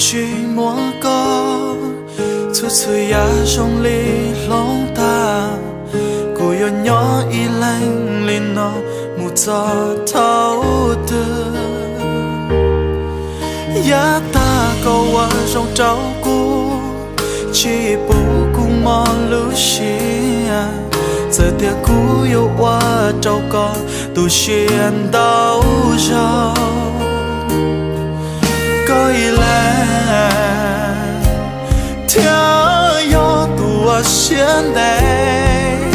Tsis muaj koj, txhua txhua yam zoo li hloov tag. Kuv yuav nyob ib leeg li no mus txog thaum twg? Yav tag koj ua zoo rau kuv, tsis pub kuv mob lub siab. Txawm tias kuv yuav ua rau koj tu siab ntau zaus, koj ib leeg thiaj yog tus uas siab ntev.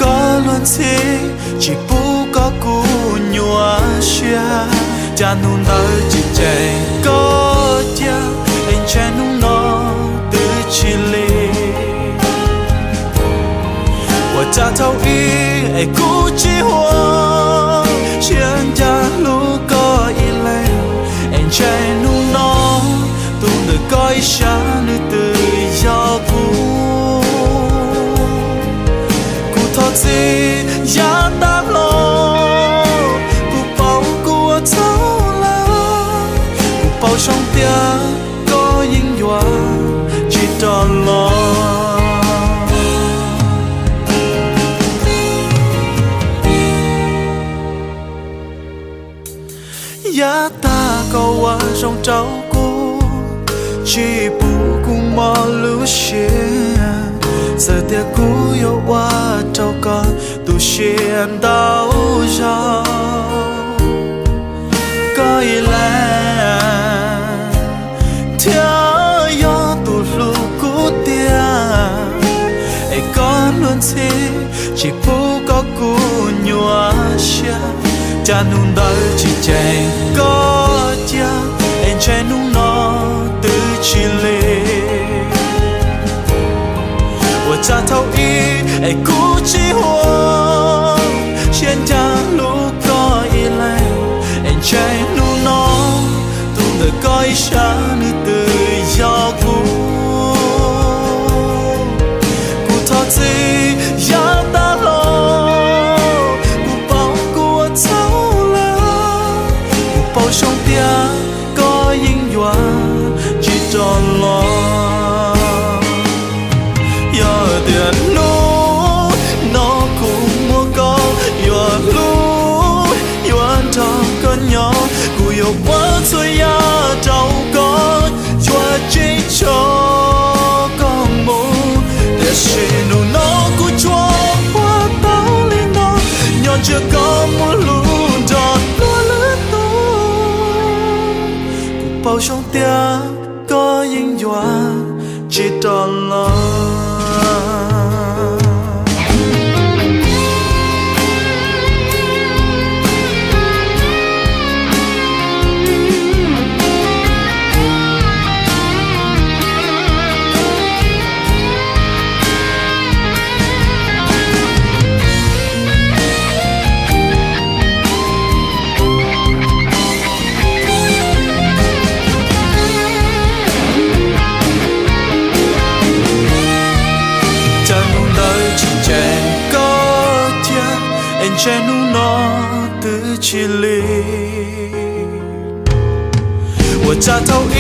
Koj luag ntxhi tsis pub koj kuv nyuaj siab, cas hnub ntawd tsis ceem koj cia, es ntshe hnub no twb tsis lim. Ua cas thaum ub es kuv tsis huam, siab ncaj hlub koj ib leeg, es ntshe hnub no tus ntawm koj ib sab nws twb yog kuv. Kuv thov txim yav tag los, kuv paub kuv ua txhaum lawm, kuv paub zoo tias koj yeej yuav tsis rov los. Yav tag koj ua zoo rau kuv, tsis pub kuv mob lub siab. Txawm tias kuv yuav ua rau koj tu siab ntau zaus, koj ib leeg thiaj yog tus hlub kuv tiag. Es koj luag ntxhi tsis pub koj kuv nyuaj siab, cas hnub ntawd tsis ceem koj cia, es ntshe hnub no twb tsis lim. Ua cas thaum ub es kuv tsis huam, siab ncaj hlub koj ib leeg, es ntshe hnub no tus ntawm koj ib sab nws twb yog kuv. Kuv thov txim yav tag los, kuv paub kuv ua txhaum lawm, kuv paub zoo tias koj yeej yuav tsis rov los. Yog tias hnub no kuv muaj koj, yuav hlub yuav nrog koj nyob, kuv yuav ua txhua yam rau koj, yuav tsis tso koj mus. Tiam sis hnub no kuv tsuas ua tau li no, nyob ntsib koj mus hlub nrog luag lwm tus. Kuv paub zoo tias koj yeej yuav tsis rov los. Cas hnub ntawd tsis ceem koj cia, es ntshe hnub no twb tsis lim. Ua cas thaum ub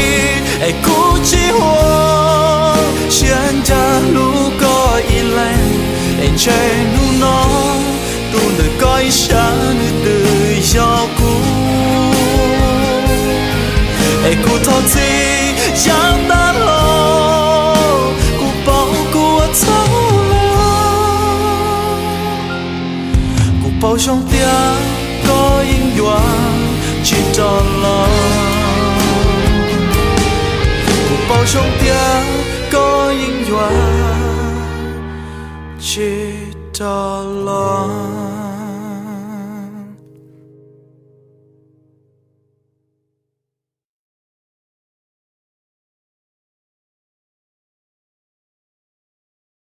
es kuv tsis huam, siab ncaj hlub koj ib leeg, es ntshe hnub no tus ntawm koj ib sab nws twb yog kuv. Es kuv thov txim yav tag los, kuv paub kuv ua txhaum lawm. Kuv paub zoo tias koj yeej yuav tsis rov los. Kuv paub zoo tias koj yeej yuav tsis rov los.